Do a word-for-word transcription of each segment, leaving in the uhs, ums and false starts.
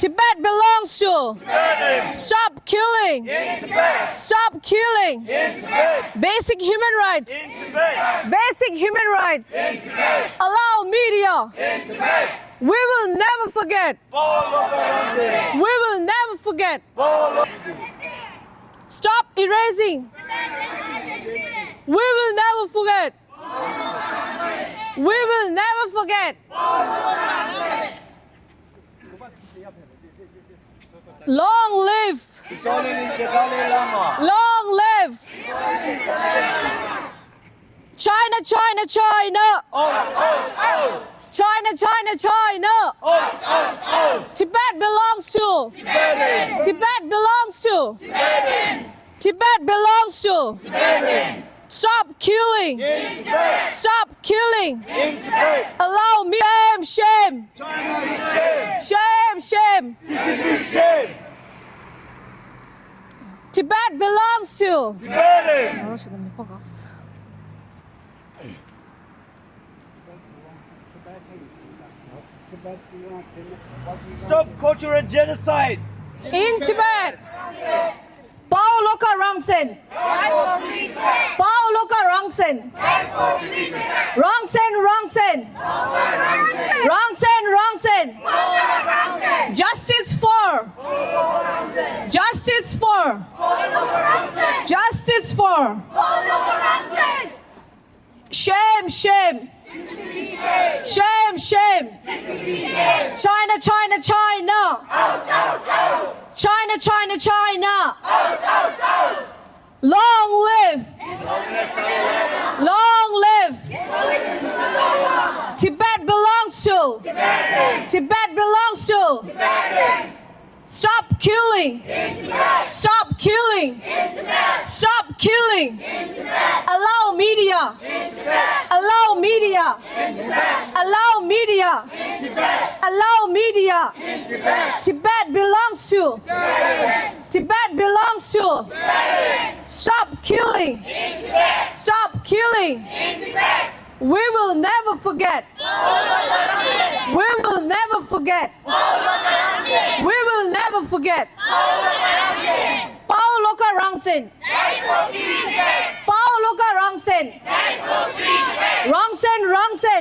Tibet belongs to. Tibetans. Stop killing. In Tibet. Stop killing. In Tibet. Basic human rights. In Tibet. Basic human rights. In Tibet. Allow media. In Tibet. We will never forget. Paul Lokaranse. We will never forget. Paul Lo- Stop erasing. We will never forget. We will never forget. Long live. His Holiness the Dalai Lama. Long live. China, China, China. Out, out, out. China, China, China. Out, out, out. Tibet belongs to. Tibetans. Tibet belongs to. Tibetans. Tibet belongs to. Tibetans. Stop killing. In Tibet. Stop killing. In Tibet. Allow me. Shame, shame. China is shame. Shame, shame. C C P shame. Tibet belongs to. Tibetans. Stop cultural genocide. In Tibet. Paul Lokaranse. Paul Lokaranse. Ranse, Ranse. Ranse, Ranse. Justice for. Justice for. Justice for. Shame, shame. Shame, shame. China, China, China. China, China, China. Long live. Long live. Tibet belongs to. Tibet belongs to. Stop killing! Stop killing! Stop killing! Allow media! Allow media! Allow media! Allow media! Tibet belongs to! Tibet belongs to! Stop killing! Stop killing! We will never forget. We will never forget. We will never forget. Paul Lokaranse. Paul Lokaranse. Ranse, Ranse.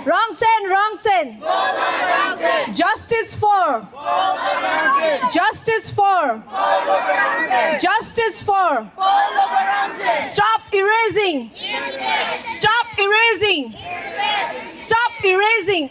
Ranse, Ranse. Justice for. Justice for. Justice for. Stop erasing. Stop erasing. Stop erasing.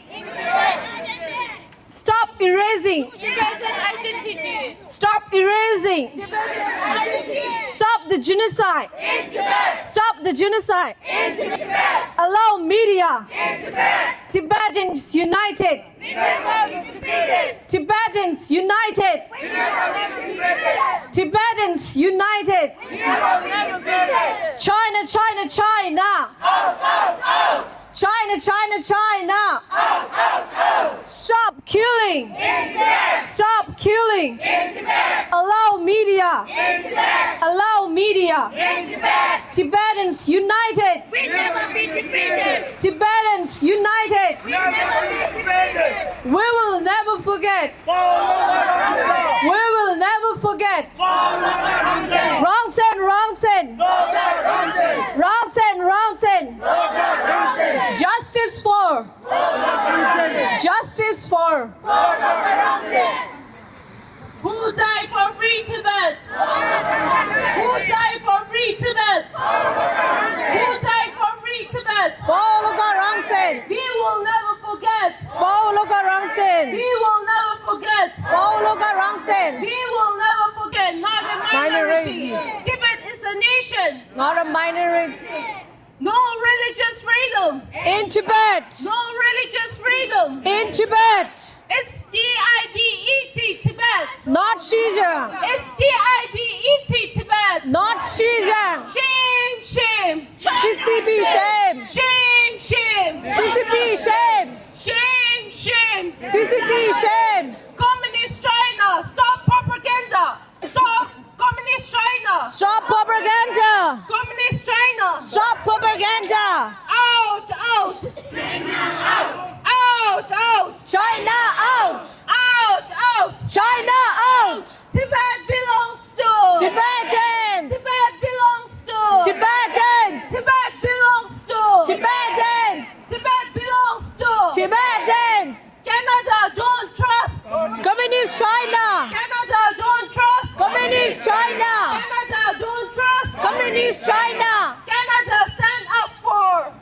Stop erasing. Tibetan identity. Stop erasing. Tibetan identity. Stop the genocide. In Tibet. Stop the genocide. In Tibet. Allow media. In Tibet. Tibetans united. We never be defeated. Tibetans united. We never be defeated. Tibetans united. We never be defeated. China, China, China. Out, out, out. China, China, China. Out, out, out. Stop killing. In Tibet. Stop killing. In Tibet. Allow media. In Tibet. Allow media. In Tibet. Tibetans united. We never be defeated. Tibetans united. We never be defeated. We will never forget. We will never forget. Ranse, Ranse. Ranse, Ranse. Justice for. Justice for. Who died for free Tibet? Who died for free Tibet? Who died for free Tibet? Paul Lokaranse. We will never forget. Paul Lokaranse. We will never forget. Paul Lokaranse. We will never forget. Not a minority. Minority. Tibet is a nation. Not a minority. No religious freedom. In Tibet. No religious freedom. In Tibet. It's D I B E T Tibet. Not Xinjiang. It's D I B E T Tibet. Not Xinjiang. Shame, shame. C C P shame. Shame, shame. C C P shame. Shame, shame. C C P shame. Communist China, stop propaganda. Stop communist China. Stop propaganda. Communist China. Stop propaganda. Out, out. China out. Out, out. China out. Out. Communist China! Canada, don't trust! Communist China! Canada, don't trust! Communist China! Canada, stand up for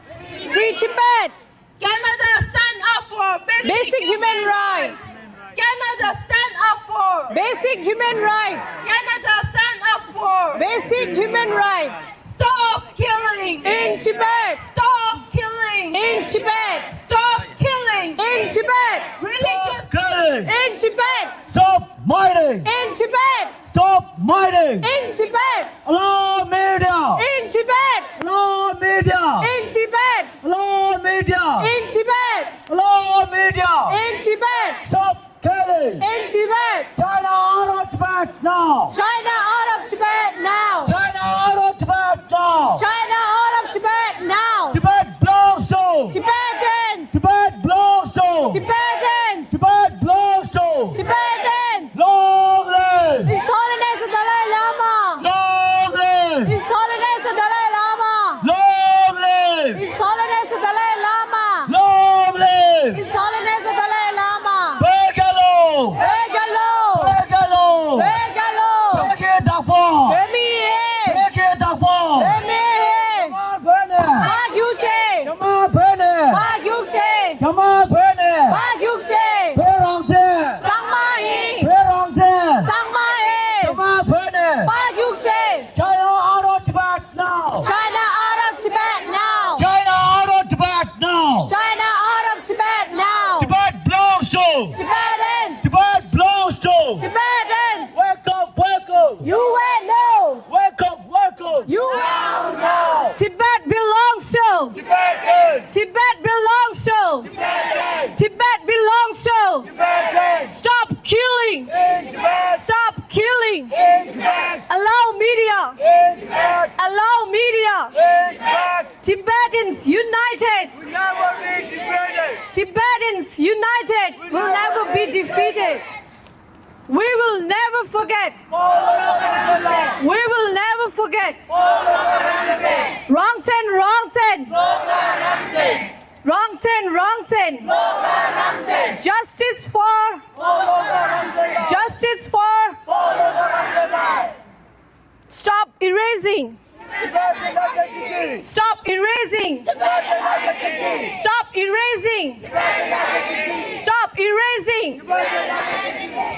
free Tibet! Canada, stand up for basic human rights! Canada, stand up for basic human rights! Canada, stand up for basic human rights! Stop killing! In Tibet! Stop killing! In Tibet! Stop killing! In Tibet! Religious killing! In Tibet! Stop murdering! In Tibet! Stop murdering! In Tibet! Allow media! In Tibet! Allow media! In Tibet! Allow media! In Tibet! Allow media! In Tibet! Stop killing! In Tibet! China out of Tibet now! China out of Tibet now! China out of Tibet now! China out of Tibet now! Tibet belongs to Tibetans! Tibet belongs to Tibetans! Tibet belongs to Tibetans! Long live! His Holiness the Dalai Lama! Long live! His Holiness the Dalai Lama! Long live! His Holiness the Dalai Lama! Long live! His Holiness the Dalai Lama! བོད་རྒྱལ་ལོ། བོད་རྒྱལ་ལོ། བོད་རྒྱལ་ལོ། བོད་རྒྱལ་ལོ། བོད་ཀྱི་བདག་པོ། བོད་མི་ཡིན། བོད་ཀྱི་བདག་པོ། བོད་མི་ཡིན། རྒྱ་དམར་བོད་ནས། ཕར་རྒྱུགས་ཤིག་རྒྱ་དམར་བོད་ནས། ཕར་རྒྱུགས་ཤིག་རྒྱ་དམར་བོད་ནས། ཕར་རྒྱུགས་ཤིག་བོད་རང་བཙན། གཙང་མ་ཡིན། བོད་རང་བཙན། གཙང་མ་ཡིན། རྒྱ་དམར་བོད་ནས། ཕར་རྒྱུགས་ཤིག China out of Tibet now! China out of Tibet now! China out of Tibet now! China out of Tibet now! Tibet belongs to Tibetans! Tibet belongs to Tibetans! Wake up, wake up! You wait no! Wake up, wake up! You wait no! Tibet belongs to Tibetans! Tibet belongs to Tibetans! Tibet belongs to Tibetans! Stop killing! In Tibet! Stop killing! In Tibet! Allow media! In Tibet! Allow media! In Tibet! Tibetans united! Will never be defeated! Tibetans united will never be defeated. We will never forget. We will never forget. རང་བཙན། རང་བཙན། རང་བཙན། རང་བཙན། རང་བཙན། Justice for. Justice for. Stop erasing. Stop erasing. Stop erasing. Stop erasing.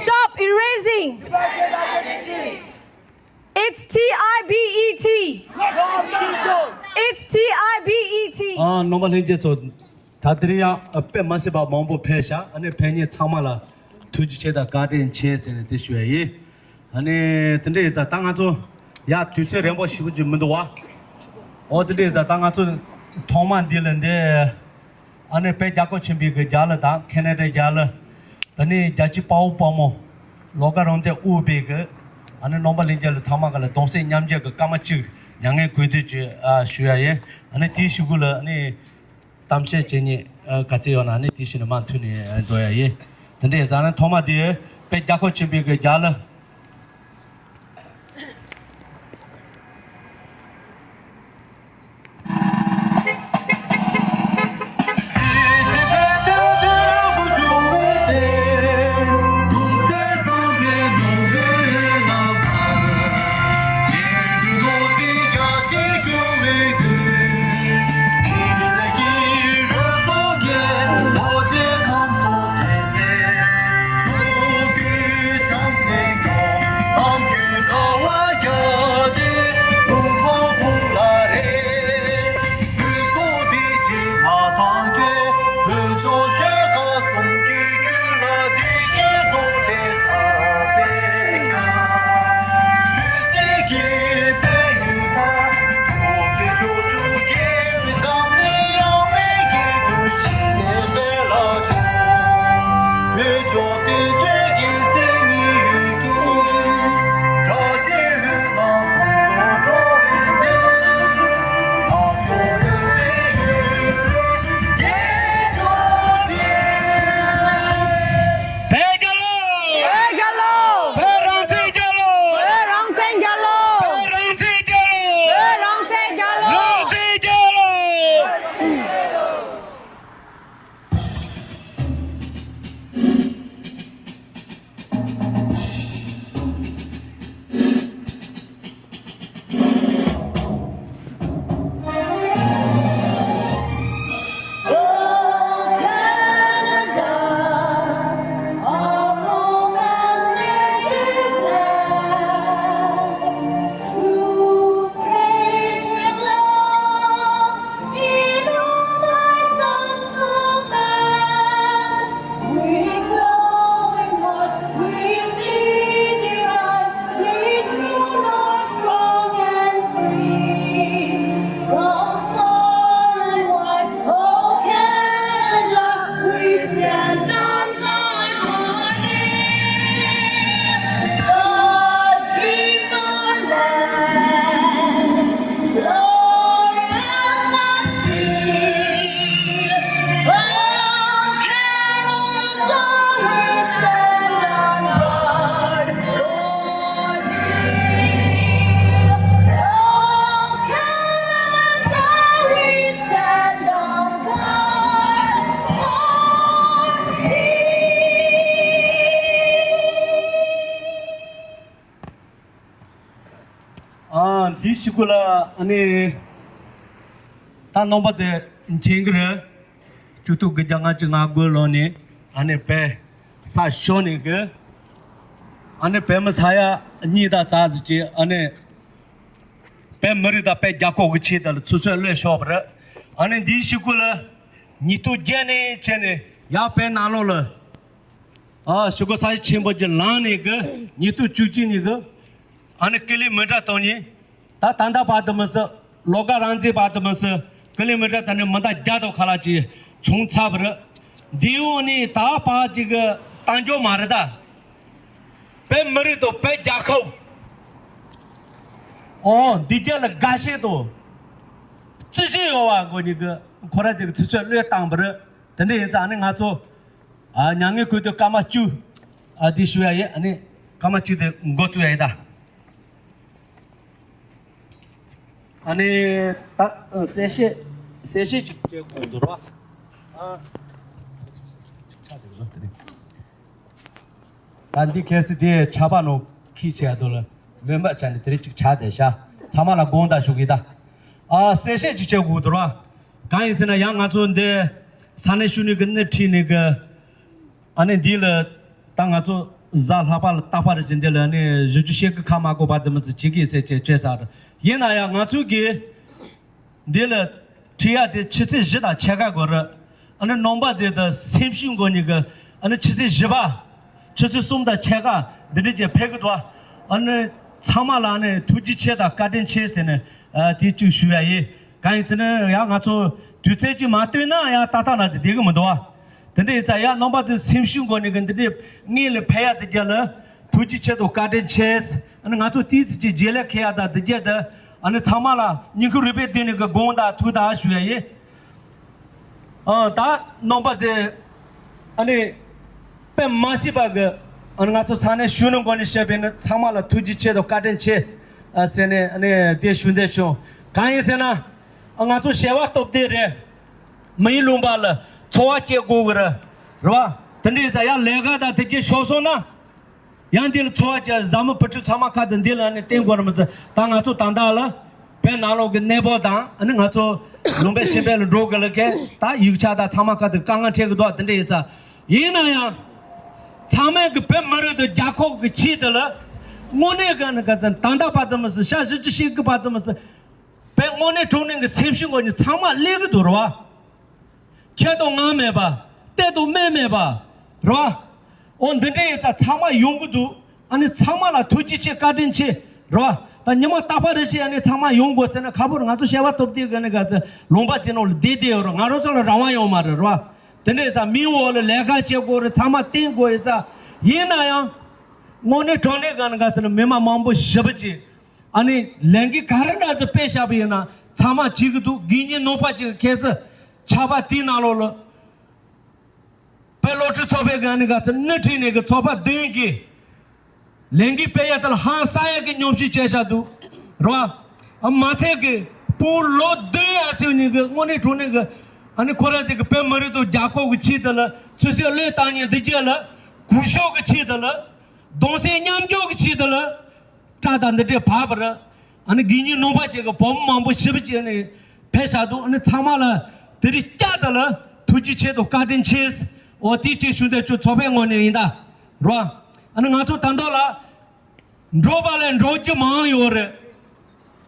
Stop erasing. It's T I B E T. It's T I B E T. ཨ། རྣམ་པ་ལྷན་རྒྱས་ཚོ། ད་དེ་རིང་ཡང་དཔེ་མ་སྲིད་པ་མང་པོ་ཕེབས་ཤག་ཨ་ནི་ཕེབས་མཁན་ཚང་མ་ལ་ཐུགས་རྗེ་ཆེ་དང་བཀའ་དྲིན་ཆེ་ཟེར་ནས་དེ་ཞུ་ཡ་ཡིན། ཨ་ནི་དེ་འདྲ་ཡིན་ཙང་ད་ང་ཚོ་ཡ་དུས་ཚོད་རན་པོ་ཞེ་པོ་ཅིག་མི་འདུག་བ། འོ་དེ་འདྲ་ཡིན་ཙང་ད་ང་ཚོ་ཐོག་མ་འདི་ལ་འདི་ཨ་ནི་དཔལ་རྒྱལ་སྐོར་ཆེན་པོའི་གི་རྒྱལ་ལ་དང་ཁེ་ན་ཌའི་རྒྱལ་ལ། ད་ནི་རྒྱལ་གཅེས་དཔའ་བོ་དཔའ་མོ་ལོ་དགའ་རང་བཙན་དབུ་བའི་གི་ཨ་ནི་རྣམ་པ་ལྷན་རྒྱས་ལ་ཚང་མ་ག་ལ་གདུང་སེམས་མཉམ་སྐྱེད་ཀྱི་སྐར་མ་གཅིག་མྱ་ངན་གུས་འདུད་ཅིག་ཨ་ཞུ་ཡ་ཡིན། ཨ་ནི་དེའི་གཞུག་གུ་ལ་ཨ་ནི་གཏམ་བཤད་བྱེད་མཁན་ཨ་ག་ཚད་ཡོད་ན་ཨ་ནི་དེའི་གཞུག་ནས་མར་མཐུད་ནས་འགྲོ་ཡ་ཡིན། དེ་འདྲའི་ཟ་ན་ཐོག་མ་དེ་དཔལ་རྒྱལ་སྐོར་ཆེན་པོའི་གི་རྒྱལ་ལ། བོད་རྒྱལ་ལོ། བོད་རྒྱལ་ལོ། བོད་རང་བཙན་རྒྱལ་ལོ། བོད་རང་བཙན་རྒྱལ་ལོ། བོད་རང་བཙན་རྒྱལ་ལོ། རང་བཙན་རྒྱལ་ལོ། ཨ། འདི་ཞིག་གུ་ལ་ཨ་ནི་ད་རྣམ་པ་དེ་མཁྱེན་གི་རེད། བཅུ་གཏུག་གི་རྒྱ་ང་གཅིག་ང་དགོས་ལོ་ནི་ཨ་ནི་བས་ས་ཤོ་ནི་གི་ཨ་ནི་བས་མི་ས་ཡ་གཉིས་དང་རྩ་ཟིག་གི་ཨ་ནི་བས་མི་རིགས་དང་བས་རྒྱལ་ཁབ་གི་ཆེད་དུ་ལ་ཚུར་ཚོད་བློས་ཤོག་པ་རེད། ཨ་ནི་འདི་ཞིག་གུ་ལ་ཉིས་སྟོང་བརྒྱད་ནས་བྱས་ནས་ཡར་བས་ནང་ལོགས་ལ། ཨ། ཞི་རྒོལ་ས་ཆེན་པོ་གྱི་ལངས་ནས་གི་ཉིས་སྟོང་བཅུ་གཅིག་ནས་གི་ཨ་ནི་ཀི་ལི་མི་ཊར་དང་ནི་ད་ད་ལྟ་བར་དུ་མི་སྲིད། ལོ་འགའ་རང་བཙན་བར་དུ་མི་སྲིད། ཀི་ལི་མི་ཊར་ད་ནི་མི་འདའ་བརྒྱ་དང་ཁ་ལག་ཅིག་བྱུང་ཚར་བ་རེད། འདི་འོག་ནས་ད་བར་ཅིག་གི་བཏང་རྒྱུ་མ་རེད་ད། བོད་མི་རིགས་དང་བོད་རྒྱལ་ཁབ། ཨོ། འདི་རྒྱལ་ལ་དགའ་ཤེས་དང་། བརྩི་ཤེས་ཡོད་བ་དགོས་ནི་གི་ཁོ་ར་ཅིག་ཚུར་ཚོད་བློས་བཏང་བ་རེད། དེ་འདྲ་ཡིན་ཙང་ཨ་ནི་ང་ཚོ། ཨ། མྱ་ངན་གུས་འདུད་སྐར་མ་བཅུ། ཨ། འདི་ཞུ་ཡ་ཡིན། ཨ་ནི་སྐར་མ་བཅུ་དེ་འགོ་བཙུགས་ཡ་ཡིན་ད། ཨ་ནི་ད་གསལ་བཤད་གསལ་བཤད་ཅིག་བྱེད་དགོས་འདུག་ར། ཨ། ད་འདི་གལ་སྲིད་དེ་ཆར་པ་ནང་ཁྱི་བྱས་འདུག་ལ་མེ་མ་བྱས་ནས་དེ་རིང་ཅིག་ཆར་བསྡད་ཤག་ཚང་མ་ལ་དགོངས་དག་ཞུ་གི་ད། ཨ། གསལ་བཤད་ཅིག་བྱེད་དགོས་འདུག་ར། གང་ཡིན་ཟེར་ན་ཡང་ང་ཚོ་འདི་ས་གནས་ཤུལ་ནས་གི་སྣེ་ཁྲིད་ནས་གི་ཨ་ནི་འདི་ལ་ད་ང་ཚོ་གཟའ་ལྷག་པ་ལ་རྟག་པར་ཅིག་འདི་ལ་ཨ་ནི་བཞི་བཅུ་ཞེ་དགུ་ཁ་མ་གོ་བར་དུ་མི་ཚེ་བྱེད་ཀྱི་ཟེར་བྱས་བྱས་ས་རེད། ཡིན་ན་ཡང་ང་ཚོ་གི་འདི་ལ་ཁྲིད་ཡ་དེ་ཆུ་ཚོད་བཞི་དང་ཕྱེད་ཀ་འགོར་རེད། ཨ་ནི་རྣམ་པ་ཚོས་ད་སེམས་ཤུགས་འགོ་ནི་གི་ཨ་ནི་ཆུ་ཚོད་བཞི་པ། ཆུ་ཚོད་གསུམ་དང་ཕྱེད་ཀ་འདི་འདྲ་ཅིག་ཕེབས་ཀྱི་འདུག་ཨ་ནི་ཚང་མ་ལ་ཨ་ནི་ཐུགས་རྗེ་ཆེ་དང་བཀའ་དྲིན་ཆེ་ཟེར་ནས་ཨ་དེ་གཅིག་ཞུ་ཡ་ཡིན། གང་ཡིན་ཟེར་ན་ཡང་ང་ཚོ་དུས་ཚོད་ཅིག་མ་བཏོན་ན་ཡང་ཏག་ཏག་ན་ཅིག་བསྡད་གི་མི་འདུག་ཨ། དེ་འདྲ་ཡིན་ཙང་ཡང་རྣམ་པ་ཚོས་སེམས་ཤུགས་འགོ་ནི་གི་འདི་འདྲའི་སྔོན་ལ་ཕེབས་ཡ་དེ་རྒྱ་ལ་ཐུགས་རྗེ་ཆེ་དང་བཀའ་དྲིན་ཆེ། ཨ་ནི་ང་ཚོ་ཏིས་ཅིག་རྗེས་ལ་ཁེ་ཡ་དང་འདི་རྒྱ་དེ་ཨ་ནི་ཚང་མ་ལ་སྙིང་ཁུ་རུས་པའི་གཏིང་ནས་གི་དགོངས་དག་ཐུགས་དག་ཞུ་ཡ་ཡིན། ཨ། ད་རྣམ་པ་ཚོས་ཨ་ནི་དཔེ་མ་སྲིད་པ་གི་ཨ་ནི་ང་ཚོ་ས་གནས་གཞོན་ནུ་འགོ་ནས་བཤད་པའི་ནི་ཚང་མ་ལ་ཐུགས་རྗེ་ཆེ་དང་བཀའ་དྲིན་ཆེ་ཟེར་ནས་ཨ་ནི་དེ་ཞུ་འདོད་བྱུང་། གང་ཡིན་ཟེར་ན་ཨ་ང་ཚོ་བྱ་བ་སྟོབས་ལྡན་རེད། མི་ཡི་ལུང་པ་ལ་འཚོ་བ་སྐྱེལ་དགོས་གི་རེད། རེད་བ། དེ་འདྲ་ཡིན་ཙང་ཡང་ལས་ཀ་དང་དེ་གྱད་ཤོར་སོང་ན། ཡང་འདི་ལ་འཚོ་བ་སྐྱེལ་བཟའ་མི་བུ་ཕྲུག་ཚང་མ་ཁ་དང་འདི་ལ་ནི་བརྟེན་དགོས་རེད་མི་ཚེ། ད་ང་ཚོ་ད་ལྟ་ལ་བོད་ནང་ལོགས་ཀྱི་གནས་བབ་དང་ཨ་ནི་ང་ཚོ་ལུང་པའི་ཤེས་དཔལ་ལ་འགྲོ་དགོས་ལ་ཁེ་ད་ཡིག་ཆ་དང་ཚང་མ་ཁ་དང་དཀའ་ངལ་འཕྲད་གི་འདུག་དེ་འདྲ་ཡིན་ཙང་། ཡིན་ན་ཡང་། ཚང་མས་ཀྱི་བོད་མི་རིགས་དང་རྒྱལ་ཁབ་ཀྱི་ཆེད་དུ་ལ། དངོས་གནས་ཀྱི་ནི་ག་ཚོད་ད་ལྟ་བར་དུ་མི་སྲིད་ཤ་བཞི་བཅུ་ཞེ་དགུ་བར་དུ་མི་སྲིད། བོད་དངོས་གནས་དྲང་གནས་ཀྱི་སེམས་ཤུགས་ངོ་ནས་ཚང་མ་སླེབས་ཀྱི་འདུག་རེད་བ། ཁྱེད་དང་ང་མེད་པ། གཏེར་དང་སྨན་མེད་པ། རེད་བ། འོ་འདི་འདྲ་ཡིན་ཙང་ཚང་མ་ཡོང་གི་འདུག་ཨ་ནི་ཚང་མ་ལ་ཐུགས་རྗེ་ཆེ་བཀའ་དྲིན་ཆེ། རེད་བ། ད་ཉི་མ་རྟག་པ་རེ་བཞིན་ཨ་ནི་ཚང་མ་ཡོང་དགོས་ཟེར་ན་ཁ་ཕོར་ང་ཚོ་བྱ་བ་སྟོབས་ལྡན་གི་ནི་ག་ཚོད་ལུང་པ་ཅིག་ནང་ལ་བསྡད་བསྡད་ཡོད་རེད། ང་རང་ཚོ་ལ་རང་དབང་ཡོད་མ་རེད། རེད་བ། དེ་འདྲ་ཡིན་ཙང་མིའི་འོག་ལ་ལས་ཀ་བྱེད་དགོས་རེད། ཚང་མ་བརྟེན་དགོས་ཡིན་ཙང་། ཡིན་ན་ཡང་། དངོས་གནས་དྲང་གནས་ག་ནི་ག་ཟེར་ན་མི་མང་མང་པོ་ཞེ་པོ་ཅིག་ཨ་ནི་ལས་འགུལ་ག་རེ་འདྲ་ཚོ་སྤེལ་བཞག་པ་ཡིན་ན་ཚང་མ་བྱེད་ཀྱི་འདུག་དགེ་བསྙེན་ནང་པ་ཅིག་གི་ཁ་སང་ཆར་པ་དེའི་ནང་ལོགས་ལ་བོད་སློབ་ཕྲུག་ཚོགས་པའི་ག་ནི་ག་ཚོད་སྣེ་ཁྲིད་ནས་གི་ཚོགས་པ་བདུན་གྱིས་ལས་འགུལ་སྤེལ་ཡ་དེ་ལ་ཧང་སང་ཡ་གི་སྙོམས་ཞུགས་བྱས་བཞག་འདུག་རེད་བ། མ་ཚད་ཀྱི་བུ་ལོ་བདུན་ཡར་སོན་ནས་གི་དངོས་གནས་དྲང་གནས་གི་ཨ་ནི་ཁོ་རང་ཚོ་གི་བོད་མི་རིགས་དང་རྒྱལ་ཁབ་ཀྱི་ཆེད་དུ་ལ་ཆུ་ཚོད་བློས་བཏང་མཁན་འདི་རྒྱ་ལ་གུས་ཞབས་ཀྱི་ཆེད་དུ་ལ་གདུང་སེམས་མཉམ་སྐྱེད་ཀྱི་ཆེད་དུ་ལ། སྐྲ་དང་འདི་འདྲའི་བབས་པར། ཨ་ནི་དགེ་བསྙེན་ནང་པ་ཅིག་གི་བུ་མོ་མང་པོ་ཞེ་པོ་ཅིག་ནི་ཕེབས་བཞག་འདུག་ཨ་ནི་ཚང་མ་ལ་དེ་རིང་བསྐྱར་དུ་ལ་ཐུགས་རྗེ་ཆེ་དང་བཀའ་དྲིན་ཆེ། འོ་དེ་ཅིག་ཞུ་འདོད་ཆུ་ཚོགས་པའི་ངོས་ནས་ཡིན་ད། རོ། ཨ་ནི་ང་ཚོ་ད་ལྟ་ལ་འགྲོ་བ་ལས་འགྲོ་རྒྱུ་མང་ཡོད་རེད།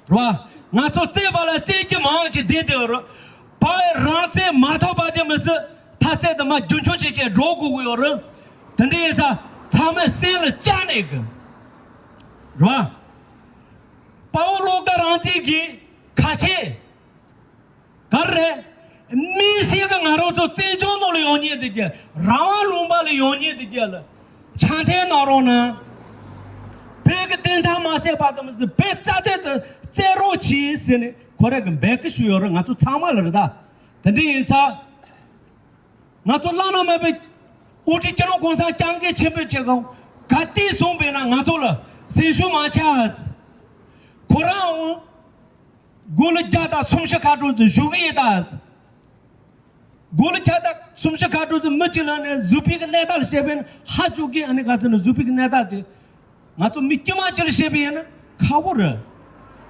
རོ། ང་ཚོ་བཙས་པ་ལ་བཙས་རྒྱུ་མང་ཅིག་བསྡད་དེ་ཡོད་རེད། ཕ་རང་བཙས་མ་ཐོབ་པ་དེ་མི་སྲིད་ཐ་ཚད་དུ་མ་རྒྱུན་འཁྱོངས་བྱེད་བྱེད་འགྲོ་དགོས་ཀྱི་ཡོད་རེད། དེ་འདྲ་ཡིན་ཙང་ཚང་མས་སེམས་ལ་བཅངས་ནས་གི་རེད་བ། དཔའ་བོ་བློ་དགའ་རང་བཙན་གྱི་ཁ་ཆེ། ག་རེ། དམིགས་བསལ་གྱི་ང་རང་ཚོ་བཙན་བྱོལ་ནང་ལ་ཡོང་མཁན་དེ་གྱད་རང་དབང་ལུང་པ་ལ་ཡོང་མཁན་དེ་གྱད་ལ་ཕྱག་འཐེན་གནང་རོགས་གནང་། བོད་ཀྱི་བདེན་མཐའ་མ་གསལ་བར་དུ་མི་ཚེ་བོད་རྩ་དོན་དུ་བཙན་རོགས་གྱིས་ཟེར་ནས་ཁོ་རང་གི་འབོད་སྐུལ་ཞུས་ཡོད་རེད། ང་ཚོ་ཚང་མ་ལ་རེད་ད། དེ་འདྲ་ཡིན་ཙང་། ང་ཚོ་བླ་ན་མེད་པའི་ དབུ་ཁྲིད་སྤྱི་ནོར་གོང་ས་སྐྱབས་མགོན་ཆེན་པོ་མཆོག་གིས་ག་དུས་གསུངས་པས་ན། ང་ཚོ་ལ་སེམས་ཤུགས་མ་ཆག། ཁོ་རང་སྒོར་ལ་བརྒྱ་དང་སུམ་ཅུ་ཁ་གྲངས་ཙམ་བཞུགས་ཀྱི་ཡོད་ད། སྒོར་ལ་བརྒྱ་དང་སུམ་ཅུ་ཁ་གྲངས་ཙམ་མི་གཅིག་ལ་ནས་གཟུགས་པོའི་གི་གནས་སྟངས་བཤད་པས་ན་ཧ་ཅང་གི། ཨ་ནི་ག་ཚོད་ན་གཟུགས་པོའི་གི་གནས་སྟངས་ཅིག་ང་ཚོ་མི་དཀྱུས་མ་ཅིག་ལ་བཤད་པ་ཡིན་ན་ཁག་པོ་རེད།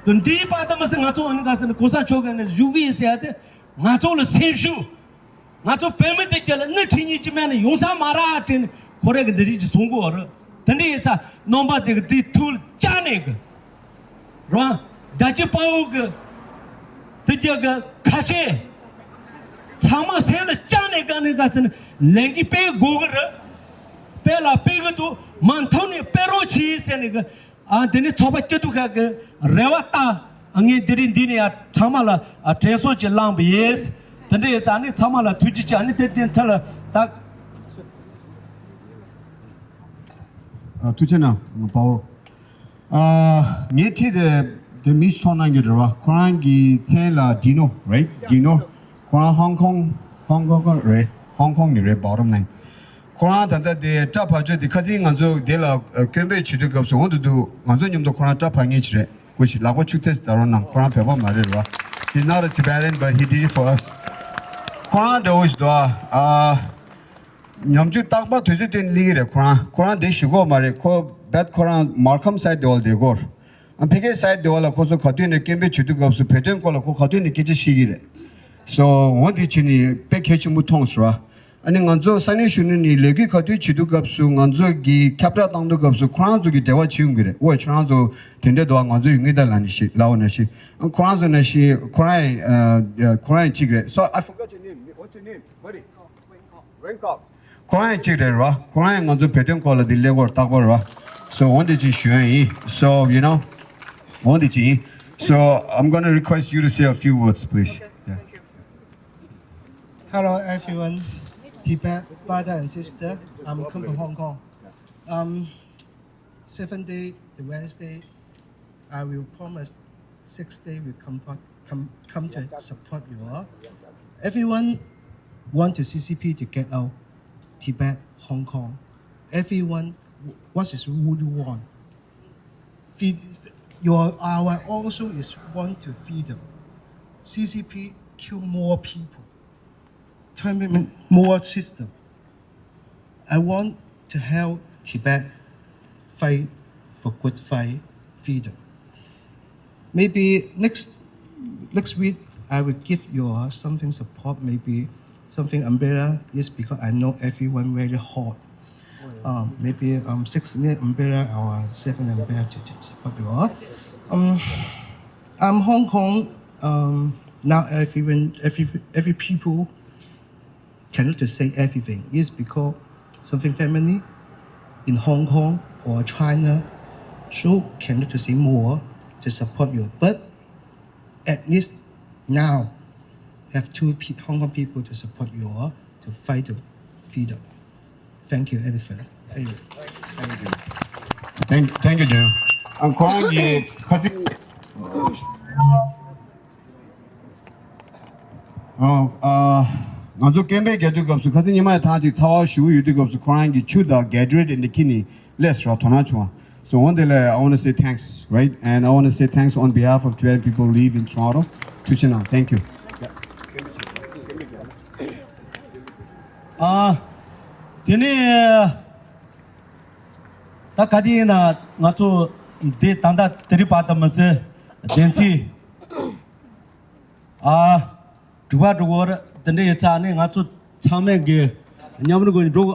དེ་འདིའི་བར་དུ་མི་སྲིད་ང་ཚོ་ཨ་ནི་ག་ཚོད་ན་གོང་ས་མཆོག་གིས་ནི་བཞུགས་ཀྱི་ཡིན་ཟེར་ཡ་དེ་ང་ཚོ་ལ་སེམས་ཤུགས། ང་ཚོ་བོད་མི་དེ་གྱད་ལ་སྣེ་ཁྲིད་མཁན་ཅིག་མེད་ན་ཡོང་ས་མ་རེད་དྲན་ནས་ཁོ་རང་གིས་འདི་རིགས་ཅིག་གསུང་གི་ཡོད་རེད། དེ་འདྲ་ཡིན་ཙང་རྣམ་པ་ཚོས་ཀྱིས་དེའི་ཐུགས་ལ་བཅངས་ནས་གི། རང་རྒྱལ་གཅེས་དཔའ་བོ་གི་དེ་གྱད་གི་ཁ་ཆེ་ཚང་མ་སེམས་ལ་བཅངས་ནས་ག་ནས་ག་ཟེར་ནས་ལས་འགུལ་སྤེལ་དགོས་གི་རེད། སྤེལ་ལ་སྤེལ་གི་འདུག་མ་མཐུན་ནས་སྤེལ་རོགས་གྱིས་ཟེར་ནས་གི། ཨ་དེ་ནས་ཚོགས་པ་སྐྱིད་སྡུག་ཁག་གི་རེ་བ་ལྟར་ངས་འདི་རིང་འདི་ནས་ཡང་ཚང་མ་ལ་ཨ་དྲན་གསོ་ཅིག་བསླངས་པ་ཡིན། དེ་འདྲ་ཡིན་ཙང་ཨ་ནི་ཚང་མ་ལ་ཐུགས་རྗེ་ཆེ། ཨ་ནི་དེ་དེ་མཐའ་ལ་ད། ཨ་ཐུགས་རྗེ་གནང་དཔའ་བོ། ཨ་ངའི་འཁྲིས་དེ་དེ་མི་ཞིག་མཐོང་སྣང་གི་རེད་བ། ཁོ་རང་གི་མཚན་ལ་ཌི་ནོ་རེད། ཌི་ནོ། ཁོ་རང་ཧོང་ཀོང་ཧོང་ཀོང་རེད། ཧོང་ཀོང་ནས་རེད། བྷོ་ཊམ་ལེན། ཁོ་རང་ད་ལྟ་དེ་སྐྲ་ཕར་ཕྱོགས་དེ་ཁ་སང་ང་ཚོ་དེ་ལ་ཨ་སྐྱོན་འབོད་བྱེད་དུས་སྐབས་སུ་འོང་དུ་འདུག་ང་ཚོ་མཉམ་དུ་ཁོ་རང་སྐྲ་ཕར་ཉལ་གྱི་རེད། སྐུ་ཞིག་ལག་པ་ཆུ་ཐེ་ཟ་རོགས་གནང་། ཁོ་རང་བོད་པ་མ་རེད་ར། He's not a Tibetan, but he did it for us. ཁོ་རང་འདྲ་བོ་ཞིག་འདུག་ཨ། ཨ་ཉམ་ཆུང་རྟག་པར་དུས་ཚོད་བཏོན་སླེབས་ཀྱི་རེད། ཁོ་རང་ཁོ་རང་དེ་ཞུ་གི་ཡོད་མ་རེད། ཁོ་རྦད་ཁོ་རང་མར་ཁམ་སའི་ཌི་དེ་བ་ལ་བསྡད་ཀྱི་ཡོད་རེད། ཨ་ཕ་གིའི་སའི་ཌི་དེ་བ་ལ་ཁོ་ཚོ་ག་དུས་ནས་སྐད་འབོད་བྱེད་དུས་སྐབས་སུ་བོད་དོན་སྐོར་ལ་ཁོ་ག་དུས་ནས་སྐད་ཆ་བཤད་ཀྱི་རེད། སོ་འོ་འདི་བྱས་ནས་དཔེ་གལ་ཆེན་པོ་མཐོང་སོང་ར། ཨ་ནི་ང་ཚོ་ས་གནས་གཞོན་ནུ་ནས་ལས་འགུལ་ག་དུས་བྱེད་དུས་སྐབས་སུ་ང་ཚོ་གིས་ཁྱབ་བསྒྲགས་བཏང་དུས་སྐབས་སུ་ཁོ་རང་ཚོ་གིས་འབྲེལ་བ་བྱེད་ཡོང་གི་རེད། འོ་ཁྱོད་རང་ཚོ་དེ་འདྲ་འདུག་ཨ། ང་ཚོ་ཡོང་གི་ད་ལབ་ནས་ཤི་ལབ་འོ་ནས་ཤི། ཨ་ཁོ་རང་ཚོ་ནས་ཤི་ཁོ་རང་ཡང་ཨ་ཁོ་རང་ཡང་གཅིག་རེད། So I forgot your name. What's your name, buddy? Wengkok. ཁོ་རང་ཡང་གཅིག་རེད་ར། ཁོ་རང་ཡང་ང་ཚོ་བོད་དོན་སྐོར་ལ་འདི་ཀླད་ཀོར་རྟག་པར་ར། So འོ་འདི་ཅིག་ཞུ་ཡ་ཡིན། So you know འོ་འདི་ཅིག་ཡིན། So I'm gonna request you to say a few words, please. Yeah. Hello, everyone. Tibet brother and sister. I'm come from Hong Kong. Um, seven day, the Wednesday, I will promise six day will come, come, come to support you all. Everyone want the C C P to get out Tibet, Hong Kong. Everyone, what is who you want? Feed, your our also is want to freedom. C C P kill more people, terminate more system. I want to help Tibet fight for good fight freedom. Maybe next next week I will give you something support. Maybe something umbrella is because I know everyone very hot. Um, maybe um six umbrella or seven umbrella to, to support you all. Um, I'm Hong Kong. Um, now everyone, every every people cannot to say everything. It's because something family in Hong Kong or China should cannot to say more to support you. But at least now have two pe- Hong Kong people to support you all to fight the freedom. Thank you, elephant. Thank you. Thank, thank you, General. ཨ་ཁོ་རང་གིས་ཁ་ཚིག་ཨ་ཨ་ང་ཚོ་སྐད་འབོད་རྒྱག་དུས་སྐབས་སུ་ཁ་སང་ཉི་མ་ཡི་ཐང་ཅིག་ཚ་བ་ཞེ་པོ་ཡོད་དུས་སྐབས་སུ་ཁོ་རང་གིས་ཆུ་དང་Gatorade འདི་འཁྱེར་ནས་སླེབས་སོང་། དོ་སྣང་བྱུང་བ། So འོན་ཏེ་ལས་I want to say thanks, right? And I want to say thanks on behalf of Tibetan people live in Toronto. ཐུགས་རྗེ་གནང་། Thank you. ཨ་དེ་ནས་ད་ག་དེ་ཡིན་ན་ང་ཚོ་འདི་ད་ལྟ་དེ་རིང་བར་དུ་མི་ཟེར་བདེན་ཚིག་ཨ་འགྲུལ་པ་འགྲོ་གི་ཡོད་རེད། དེ་འདྲ་ཡིན་ཙང་ནི་ང་ཚོ་ཚང་མས་གི་མཉམ་རུབ་གི་འགྲོ་གི་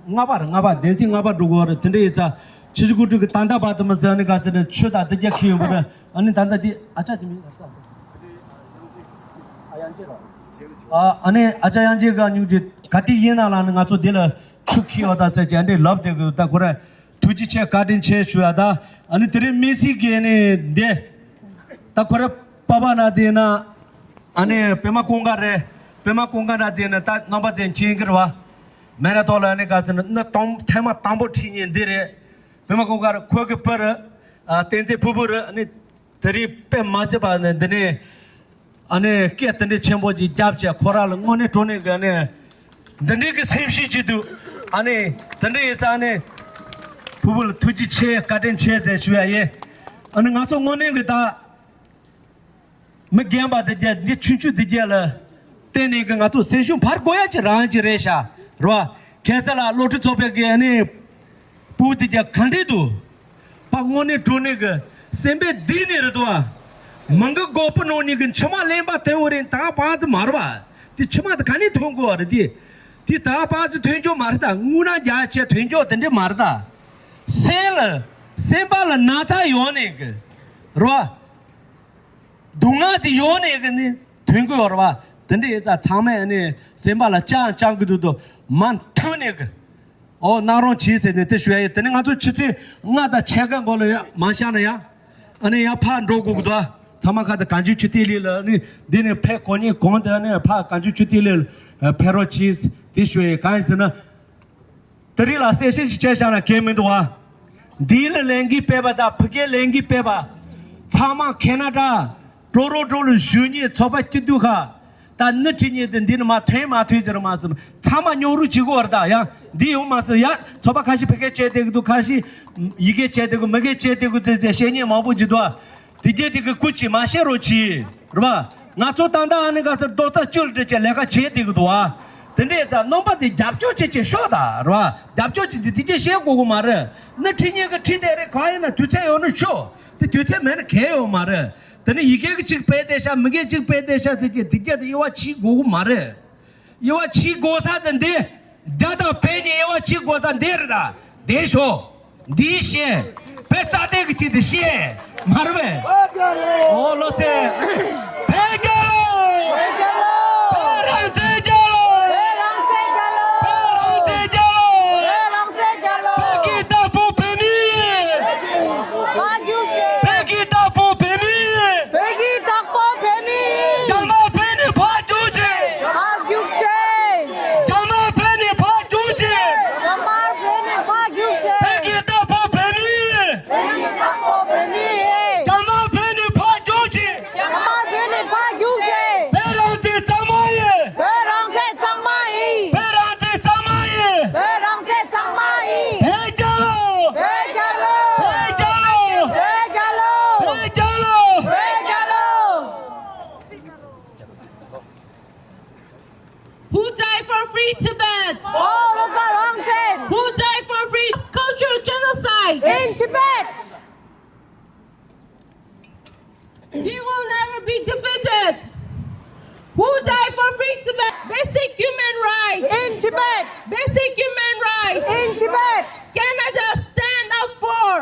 ལྔ་པ་རེད། ལྔ་པ་བདེན་ཚིག་ལྔ་པ་འགྲོ་གི་ཡོད་རེད། དེ་འདྲ་ཡིན་ཙང་ཆུ་བཞི་སྒང་དྲུག་གི་ད་ལྟ་བར་དུ་མི་ཟེར་ནི་ག་ཚོད་ནི་ཆུ་དང་དེ་རྒྱ་ཁྱི་ཡོད་པ་རེད། ཨ་ནི་ད་ལྟ་དེ་ཨ་ཅག་དེ་མིང་ཨ་ཅག་ཨ་ཡང་ཅེ་ར། ཨ་ཨ་ནི་ཨ་ཅག་ཡང་ཅེ་ག་སྙུང་རྗེ་ག་དེ་ཡིན་ན་ལ་ནི་ང་ཚོ་དེ་ལ་ཆུ་ཁྱི་ཡོད་ད་ཟེར་གྱི་ཨ་འདྲས་ལབ་བསྡད་གི་ད་ཁོ་ར། ཐུགས་རྗེ་ཆེ་བཀའ་དྲིན་ཆེ་ཞུ་ཡ་ད། ཨ་ནི་དེ་རིང་དམིགས་བསལ་གྱི་ནི་འདི། ད་ཁོ་རེ་པ་པ་ན་དེ་ན། ཨ་ནི་པད་མ་ཀུན་དགའ་རེད། པད་མ་ཀུན་དགའ་ན་དེ་ན་ད་རྣམ་པ་ཚོས་མཁྱེན་གྱི་རེད་བ། མེ་ར་ཐོག་ལ་ནི་ག་ཚོད་ན་ནི་དང་ཐེངས་མ་དང་པོ་ཁྲིད་མཁན་འདི་རེད། པད་མ་ཀུན་དགའ་རེད། ཁོ་གི་བུ་རེད། ཨ་བསྟན་འཛིན་ཕུར་བུ་རེད། ཨ་ནི་དེ་རིང་དཔེ་མ་སྲིད་པ་ནི་འདི་ནས། ཨ་ནི་སྐད་དེ་འདྲའི་ཆེན་པོ་ཅིག་བརྒྱབ་བྱས་ཁོ་རང་ལ་དངོས་གནས་དྲང་གནས་ཀྱི་ཨ་ནི་འདི་འདྲའི་གི་སེམས་ཤུགས་ཅིག་འདུག་ཨ་ནི་དེ་འདྲ་ཡིན་ཙང་ནི་ཕུར་བུ་ལ་ཐུགས་རྗེ་ཆེ། བཀའ་དྲིན་ཆེ་ཟེར་ཞུ་ཡ་ཡིན། ཨ་ནི་ང་ཚོ་དངོས་གནས་གི་ད་མི་རྒན་པ་དེ་གྱད་འདི་ཆུང་ཆུང་དེ་གྱད་ལ་བརྟེན་ནས་གི་ང་ཚོ་སེམས་ཤུགས་འཕར་དགོས་ཡ་ཅིག་རང་ཅིག་རེད་ཤག་རོ། ཁ་སང་ལ་བློ་གྲོས་ཚོགས་པའི་གི་ཨ་ནི་ཕུར་བུ་དེ་གྱད་ག་འདྲས་འདུག་ཕར་དངོས་གནས་དྲང་གནས་གི་སེམས་པའི་གཏིང་ནས་རེད་དོ། མི་འགའ་མགོ་པོ་ནང་ནས་གི་མཆི་མ་གླིང་བ་ཐོན་བ་རེད། ད་པ་ཙི་མ་རེད་པ། དེ་མཆི་མ་དེ་ག་ནས་ཐོན་དགོས་པ་རེད། དེ་དེ་ད་པ་ཙི་ཐོན་རྒྱུ་མ་རེད། ད་རྔུལ་ནག་རྒྱག་བྱས་ཐོན་རྒྱུ་དེ་འདྲས་མ་རེད། ད་སེམས་ལ་སེམས་པ་ལ་ན་ཚ་ཡོང་ནས་གི་རེད་པ། སྡུག་བསྔལ་ཅིག་ཡོང་ནས་གི་ནི་ཐོན་གི་ཡོད་རེད་པ། དེ་འདྲ་ཡིན་ཙང་ཚང་མས་ནི་སེམས་པ་ལ་བཅངས་བཅངས་གི་འདུག་དོ། མ་མཐུན་ནས་གི་ཨོ་གནང་རོགས་གྱིས་ཟེར་ནས་དེ་ཞུ་ཡ་ཡིན། དེ་ནི་ང་ཚོ་ཆུ་ཚོད་ལྔ་དང་ཕྱེད་ཀ་འགོར་ལ་ཡ་མ་བཞག་ན་ཡ། ཨ་ནི་ཡ་ཕར་འགྲོ་དགོས་གི་འདུག་ཚང་མ་ཁ་དང་གངས་ལྗོངས་ཆོས་ལྡན་གླིང་ལ་ནི་འདི་ནས་ཕེབས་གོ་ཉིན་གོང་དེ་ནས་ཕར་གངས་ལྗོངས་ཆོས་ལྡན་གླིང་ལ་ཕེབས་རོགས་གྱིས། དེ་ཞུ་ཡ་ཡིན། གང་ཡིན་ཟེར་ན། དེ་རིང་ལ་གསལ་བཤད་ཅིག་བྱས་བཞག་ན་འགལ་མི་འདུག་བ། ལྡི་ལི་ལས་འགུལ་སྤེལ་བ་དང་བོད་སྐད་ལས་འགུལ་སྤེལ་བ་ཚང་མ་ཁེ་ན་ཌ་ཀོ་ལོ་ར་ཌོ་ལ་བཞུགས་མཁན་ཚོགས་པ་སྐྱིད་སྡུག་ཁག་ད་སྣེ་ཁྲིད་མཁན་དེ་འདི་ནས་མར་ཐོན་མ་ཐོན་ཟེར་མ་ཟེར། ཚང་མ་མཉམ་རུབ་བྱེད་དགོས་པ་རེད། ད་ཡང་འདི་ཡོང་མ་སོང་། ཡང་ཚོགས་པ་ཁ་ཤས་བོད་སྐད་བྱས་བསྡད་ཀྱི་འདུག་ཁ་ཤས་ཡི་གེ་བྱས་བསྡད་ཀྱི་མི་སྐད་བྱས་བསྡད་ཀྱི་འདུག་ཟེར་བཤད་མཁན་མང་པོ་ཅིག་འདུག་དེ་གྱད་དེ་གི་སྐུ་མཁྱེན་མ་བཤད་རོགས་གྱིས། རེད་པ། ང་ཚོ་ད་ལྟ་ཨ་ནི་ག་ཚོད་རྡོག་རྩ་གཅིག་ལ་སྒྲིལ་བྱས་ལས་ཀ་བྱེད་བསྡད་ཀྱི་འདུག་བ། དེ་འདྲས་ཙང་རྣམ་པ་ཚོས་རྒྱབ་སྐྱོར་བྱེད་བྱེད་ཤོག་ད། རེད་པ། རྒྱབ་སྐྱོར་བྱེད་དེ་དེ་གྱད་བཤད་དགོས་ཀྱི་མ་རེད། སྣེ་ཁྲིད་མཁན་གྱིས་ཁྲིད་བསྡད་རེད། གང་ཡིན་ན་དུས་ཚོད་ཡོད་ན་ཤོག་དེ་དུས་ཚོད་མེད་ན་གལ་ཡོད་མ་རེད། དེ་ནས་ཡི་གེ་གཅིག་སྤེལ་བསྡད་ཤག་མི་སྐད་གཅིག་སྤེལ་བསྡད་ཤག་ཟེར་གྱི་དེ་གྱད་དེ་དབྱེ་བ་ཕྱེ་དགོས་ཀྱི་མ་རེད། དབྱེ་བ་ཕྱེ་དགོས་ས་དེ་འདི། རྒྱ་དང་བོད་གཉིས་དབྱེ་བ་ཕྱེ་དགོས་ས་འདི་རེད་ད། བསྡད་ཤོག་འདི་བཤད། བོད་རྩ་དོན་གྱི་ཆེད་དུ་བཤད། མ་རེད་པས། ཨོ་བློ་གསལ། བོད་རྒྱལ་ལོ། བོད་རང་བཙན་རྒྱལ་ལོ། བོད་རང་བཙན་རྒྱལ་ལོ། བོད་རང་བཙན་རྒྱལ་ལོ། བོད་རང་བཙན་རྒྱལ་ལོ། བོད་ཀྱི་བདག་པོ་བོད་མི། ཕར་རྒྱུགས་ཤིག་བོད་ཀྱི་བདག་པོ་བོད་མི། བོད་ཀྱི་བདག་པོ་བོད་མི། རྒྱ་དམར་བོད་ནས་ཕར་རྒྱུགས་ཤིག་ཕར་རྒྱུགས་ཤིག་རྒྱ་དམར་བོད་ནས་ཕར་རྒྱུགས་ཤིག་རྒྱ་དམར་བོད་ནས་ཕར་རྒྱུགས་ཤིག་བོད་ཀྱི་བདག་པོ་བོད་མི། བོད་ཀྱི་བདག་པོ་བོད་མི། རྒྱ་དམར་བོད་ནས་ཕར་རྒྱུགས་ཤིག་རྒྱ་དམར་བོད་ནས་ཕར་རྒྱུགས་ཤིག་བོད་རང་བཙན་གཙང་མ་ཡིན། བོད་རང་བཙན་གཙང་མ་ཡིན། བོད་རང་བཙན་གཙང་མ་ཡིན། བོད་རང་བཙན་གཙང་མ་ཡིན། བོད་རྒྱལ་ལོ། བོད་རྒྱལ་ལོ། བོད་རྒྱལ་ལོ། བོད་རྒྱལ་ལོ། བོད་རྒྱལ་ལོ། Who died for free Tibet? ཨོ་བློ་དགའ་རང་བཙན། Who died for free cultural genocide? In Tibet. We will never be defeated. Who died for free Tibet? Basic human rights. In Tibet. Basic human rights. In Tibet. Canada stand up for.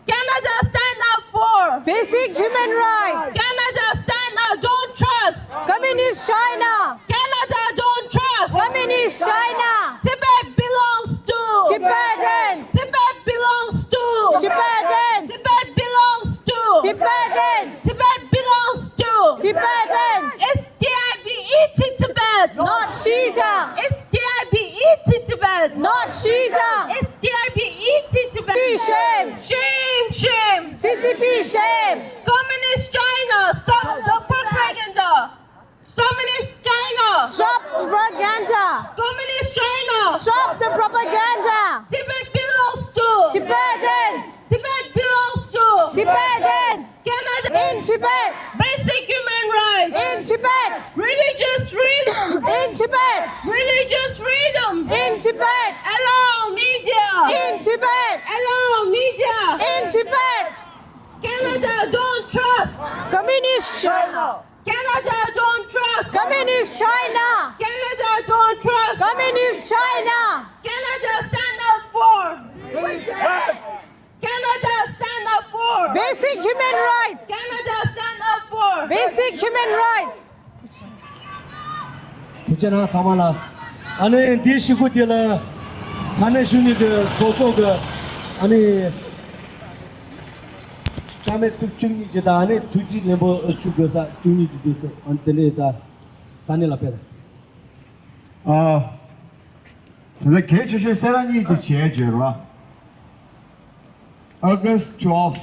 Canada stand up for. Basic human rights. Canada stand up. Don't trust. Communist China. Canada don't trust. Communist China. Tibet belongs to. Tibetans. Tibet belongs to. Tibetans. Tibet belongs to. Tibetans. Tibet belongs to. Tibetans. It's T I B E to Tibet. Not Xinjiang. It's T I B E to Tibet. Not Xinjiang. It's T I B E to Tibet. Be shame. Shame, shame. C C P shame. Communist China, stop the propaganda. Communist China. Stop propaganda. Communist China. Stop the propaganda. Tibet belongs to. Tibetans. Tibet belongs to. Tibetans. Canada. In Tibet. Basic human rights. In Tibet. Religious freedom. In Tibet. Religious freedom. In Tibet. Allow media. In Tibet. Allow media. In Tibet. Canada don't trust. Communist China. Canada don't trust. Communist China. Canada don't trust. Communist China. Canada stand up for. Canada stand up for. Basic human rights. Canada stand up for. Basic human rights. ཐུགས་རྗེ་གནང་ཚང་མ་ལ། ཨ་ནི་འདིའི་གཞིས་ཁུལ་འདི་ལ་ས་གནས་གཞོན་ནུ་གི་ཚོགས་གཙོ་གི་ཨ་ནི། རྩ་མེད་ཚིག་བཅུ་གཉིས་ཅིག་དང་ཨ་ནི་ཐུགས་རྗེ་ལན་པོ་ཞུ་དགོས་ས་བཅུ་གཉིས་ཅིག་འདུག་ཟེར། ཨ་ནི་དེ་འདྲའི་ས་ས་གནས་ལ་ཕེབས། ཨ། དེ་ལ་གལ་ཆེ་ཤོས་གསལ་བསྒྲགས་གཉིས་ཅིག་བྱས་བརྗོད་རོགས། August twelve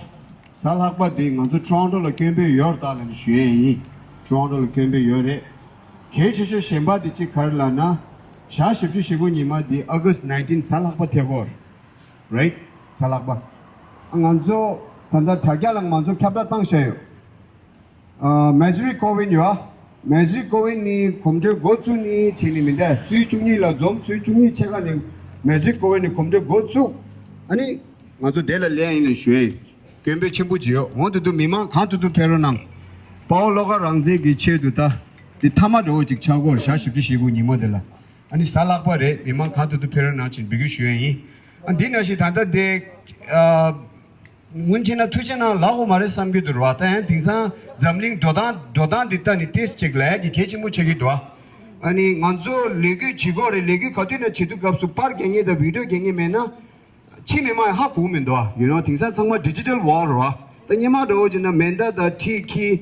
གཟའ་ལྷག་པ་འདི་ང་ཚོ་Toronto ལ་སྐད་འབོད་ཡོད་རེད་ད་ལབ་ནས་ཞུ་ཡས་ཡིན། Toronto ལ་སྐད་འབོད་ཡོད་རེད། གལ་ཆེ་ཤོས་གཞན་པ་དེ་གཅིག་ག་རེ་ལབ་ན། ཞག་བཞི་བཅུ་ཞེ་དགུ་ཉི་མ་འདི་August nineteen གཟའ་ལྷག་པ་ཐེག་གོ་རེད། གཟའ་ལྷག་པ། ང་ཚོ་ད་ལྟ་དྲ་རྒྱ་ལ་ང་ཚོ་ཁྱབ་བསྒྲགས་བཏང་བཞག་ཡོད། མེ་ཇི་རི་ཀོ་ཝིན་ཡོད། མེ་ཇི་རི་ཀོ་ཝིན་ནི་གོམ་བགྲོད་འགོ་བཙུགས་ནི་བྱས་ནི་མིན་ཏེ། ཚེས་བཅུ་གཉིས་ལ་འཛོམས། ཚེས་བཅུ་གཉིས་ཕྱེད་ཀ་ནི་མེ་ཇི་རི་ཀོ་ཝིན་ནི་གོམ་བགྲོད་འགོ་བཙུགས། ཨ་ནི་ང་ཚོ་དེ་ལ་སླེབས་ཡིན་ལ་ཞུ་ཡིན། སྐད་འབོད་ཆེན་པོ་ཅིག་ཡོད། འོང་དུས་དུ་མི་མང་གང་ཐུབ་ཐུབ་ཕེབས་རོགས་གནང་། དཔའ་བོ་བློ་དགའ་རང་བཙན་གྱི་ཆེད་དུ་ད་འདི་མཐའ་མ་འདྲ་བོ་ཅིག་ཆགས་སྐོར་ཞག་བཞི་བཅུ་ཞེ་དགུ་ཉི་མ་དེ་ལ། ཨ་ནི་གཟའ་ལྷག་པ་རེད། མི་མང་གང་ཐུབ་ཐུབ་ཕེབས་རོགས་གནང་ཅིང་འབོད་སྐུལ་ཞུ་ཡ་ཡིན། ཨ་འདི་ནང་བཞིན་ད་ལྟ་འདི་ཨ། སྔོན་ཆད་ན་ཐུགས་རྗེ་གནང་ལབ་དགོས་མ་རེད་བསམ་གྱི་འདུག་ར་བ། ད་ཡང་དེང་སང་འཛམ་གླིང་འགྲོ་སྟངས་འགྲོ་སྟངས་འདི་ལྟ་ནི་ཏེས་ཅིག་ལ་ཡ་གི་གལ་ཆེན་པོ་ཆགས་ཀྱི་འདུག་ཨ་ནི་ང་ཚོ་ལས་འགུལ་བྱེད་དགོས་རེད། ལས་འགུལ་ག་དུས་ན་བྱེད་དུས་སྐབས་སུ་པར་རྒྱག་མཁན་དང་བི་ཌིའོ་རྒྱག་མཁན་མེད་ན་ཕྱི་མི་མང་ཧ་གོ་མི་འདུག་ཡུ་ནོ། དེང་སང་ཚང་མ་ཌི་ཇི་ཊལ་ཝོལཌ་རེད་བ། ད་སྔོན་མ་འདྲ་བོ་བྱས་ན་མེ་མདའ་དང་ཁྲིད་ཁྱེར་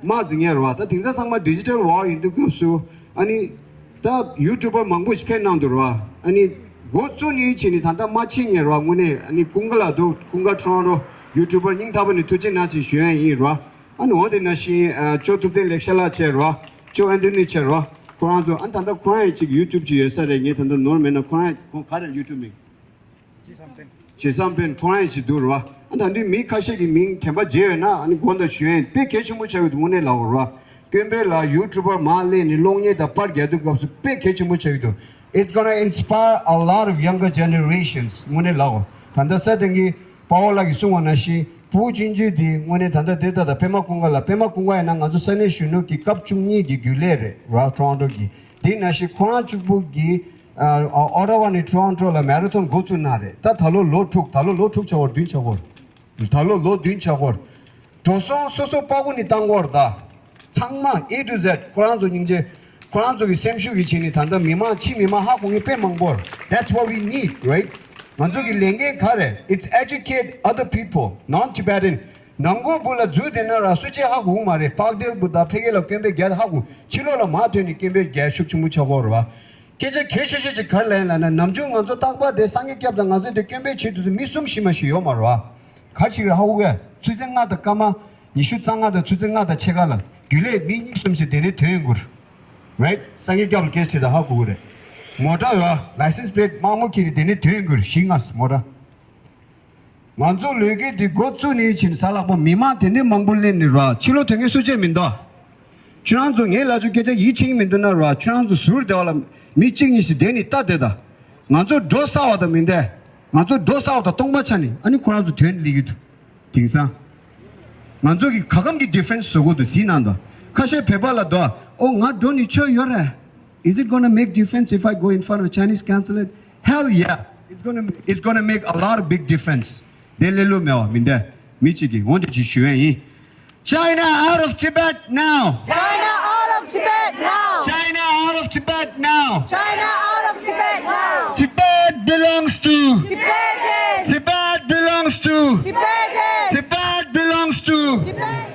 དམག་འཛིང་མཁན་རེད་བ། ད་དེང་སང་ཚང་མ་ཌི་ཇི་ཊལ་ཝོལཌ་ཡིན་དུས་སྐབས་སུ་ཨ་ནི་ད་ཡུ་ཊུ་བར་མང་པོ་ཞིག་ཕེབས་གནང་འདུག་རེད་བ། ཨ་ནི་འགོ་བཙུགས་ནས་བྱས་ནས་ད་ལྟ་མ་ཕྱིན་མཁན་རེད་བ། དངོས་གནས་ཨ་ནི་ཀུན་དགའ་ལགས་འདུག་ཀུན་དགའ་ཊོ་རོན་ཊོ་ཡུ་ཊུ་བར་སྙིང་ཐག་པ་ནས་ཐུགས་རྗེ་གནང་ཞེས་ཞུ་ཡ་ཡིན་རེད་བ། ཨ་ནི་འོ་དེ་ནང་བཞིན་ཨ་ཅོ་ཐུབ་བསྟན་ལེགས་བཤད་ལགས་བྱས་རེད་བ། ཅོ་ཨན་ཐོ་ནི་བྱས་རེད་བ། ཁོ་རང་ཚོ་ཨ་ནི་ད་ལྟ་ཁོ་རང་ཡི་གཅིག་ཡུ་ཊུབ་ཅིག་ཡོད་ས་རེད། ངས་ད་ལྟ་ནོར་མེད་ན་ཁོ་རང་ཡི་ཁོ་ག་རེ་ཡུ་ཊུབ་མིང་། བྱེད་བསམ་ཕན་ཁོ་རང་ཡི་བྱེད་འདུག་རེད་བ། ཨ་ད་འདི་མི་ཁ་ཤས་ཀྱི་མིང་དྲན་པ་བརྗེད་ཡོད་ན་ཨ་ནི་དགོངས་དག་ཞུ་ཡ་ཡིན། དཔེ་གལ་ཆེན་པོ་ཆགས་ཡོད་འདུག་དངོས་གནས་ལབ་དགོས་རེད་བ། སྐྱོན་འབོད་ལ་ཡུ་ཊུ་བར་མར་སླེབས་ནས་གློག་བརྙན་དང་པར་རྒྱག་དུས་སྐབས་སུ་དཔེ་གལ་ཆེན་པོ་ཆགས་ཡོད་འདུག It's gonna inspire a lot of younger generations. དངོས་གནས་ལབ་དགོས། ད་ལྟ་ས་སྟེང་གི་དཔའ་བོ་ལགས་ཀྱིས་གསུངས་པ་ནང་བཞིན་བུ་ཆུང་ཆུང་དེ་དངོས་གནས་ད་ལྟ་དེ་ལྟ་དང་པད་མ་ཀུན་དགའ་ལགས། པད་མ་ཀུན་དགའ་ཡིན་ན་ང་ཚོ་ས་གནས་གཞོན་ནུ་གི་སྐབས་བཅུ་གཉིས་ཀྱི་རྒྱུན་ལས་རེད་ར། ཊོ་རོན་ཊོ་གི། དེ་ནང་བཞིན་ཁོ་རང་གཅིག་པུ་གིས་ཨ་ཨོ་ཊ་ཝ་ནས་ཊོ་རོན་ཊོ་ལ་མེ་ར་ཐོན་འགོ་བཙུགས་གནང་རེད། ད་ད་ལོ་ལོ་དྲུག་ད་ལོ་ལོ་དྲུག་ཆགས་སྐོར་བདུན་ཆགས་སྐོར། ད་ལོ་ལོ་བདུན་ཆགས་སྐོར། འགྲོ་སོང་སོ་སོ་པ་ཀུ་ནས་བཏང་སྐོར་ད། ཚང་མ་A to Z ཁོ་རང་ཚོ་སྙིང་རྗེ། ཁོ་རང་ཚོ་གི་སེམས་ཤུགས་ཀྱིས་བྱས་ནས་ད་ལྟ་མི་མང་ཕྱི་མི་མང་ཧ་གོ་མཁན་དཔེ་མང་པོ་རེད། That's what we need, right? ང་ཚོ་གི་ལས་འགན་ག་རེ། It's educate other people, non-Tibetan. ནང་ཀོ་རི་ཡ་བུ་ལ་འཛུལ་བསྡད་ན་ར་སུ་གཅིག་ཧ་གོ་གི་མ་རེད། པག་ཏེལ་བུ་དང་ཕ་གི་ལ་སྐྱོན་འབོད་རྒྱག་ཧ་གོ། ཕྱི་ལོགས་ལ་མར་ཐོན་ནས་སྐྱོན་འབོད་རྒྱག་ཤུགས་ཆེན་པོ་ཆགས་ཀྱི་ཡོད་རེད་བ། སྐད་ཆ་གལ་ཆེ་ཤོས་ཅིག་ག་རེ་ལབ་ཡིན་ལབ་ན། ནམ་རྒྱུན་ང་ཚོ་རྟག་པར་དེ་སངས་རྒྱས་སྐྱབས་དང་ང་ཚོ་དེ་སྐྱོན་འབོད་བྱེད་དུས་དུ་མི་གསུམ་བཞི་མ་ཞིག་ཡོད་མ་རེད་བ། ག་རེ་བྱེད་ཀྱི་རེད་ཧ་གོ་གས། ཆུ་ཚོད་ལྔ་དང་སྐར་མ་ཉི་ཤུ་རྩ་ལྔ་དང་ཆུ་ཚོད་ལྔ་དང་ཕྱེད་ཀ་ལ་རྒྱུན་ལས་མི་གཉིས་གསུམ་ཞིག་དེ་ནས་ཐོན་ཡོང་གི་རེད། རའིཊ། སངས་རྒྱས་སྐྱབས་ལ་སྐད་ཆ་དྲིས་དང་ཧ་གོ་གི་རེད། མོ་ཊ་ཡོད། ལའི་སེན་སི་པི་ལེཊ་དམར་མོ་འཁྱེར་ནས་དེ་ནས་ཐོན་ཡོང་གི་རེད། བཞི་ལྔ་མོ་ཊ། ང་ཚོ་ལས་འགུལ་འདི་འགོ་བཙུགས་ནས་ཕྱིན་གཟའ་ལྷག་པ་མི་མང་དེ་འདྲའི་མང་པོ་སླེབས་ནས་ར། ཕྱི་ལོགས་ཐོན་མཁན་སུ་གཅིག་མི་འདུག་ཁྱོད་རང་ཚོ་ངའི་ལབ་ཆོག་སྐད་ཆ་ཡིད་ཆེས་ཀྱི་མི་འདུག་ན་ར། ཁྱོད་རང་ཚོ་ཟུར་དེ་བ་ལ་མི་གཅིག་གཉིས་ཤིག་བསྡད་ནས་ལྟ་བསྡད་དང་། ང་ཚོ་འགྲོ་ས་བ་དང་མི་འདྲ། ང་ཚོ་འགྲོ་ས་བ་དང་སྟོང་པ་ཆ་ནས་ཨ་ནི་ཁོ་རང་ཚོ་ཐོན་སླེབས་ཀྱི་འདུག་དེང་སང་། ང་ཚོ་གི་ག་གམ་གྱི་ཌི་ཕ་རེན་སི་བཟོ་དགོས་འདུག་ཟིན་གནང་དང་། ཁ་ཤས་བོད་པ་ལ་འདུག་ཨོ་ང་འགྲོ་ནས་ཆོ་ཡོད་རེད། Is it gonna make difference if I go in front of a Chinese consulate? Hell yeah! It's gonna, it's gonna make a lot of big difference. དེ་ལས་ལོ་མེད་བ་མི་འདྲ། མི་གཅིག་གིས་འོན་ཏེ་ཅིག་ཞུ་ཡ་ཡིན། China out of Tibet now! China out of Tibet now! China out of Tibet now! China out of Tibet now! Tibet belongs to Tibetans! Tibet belongs to Tibetans! Tibet belongs to Tibetans!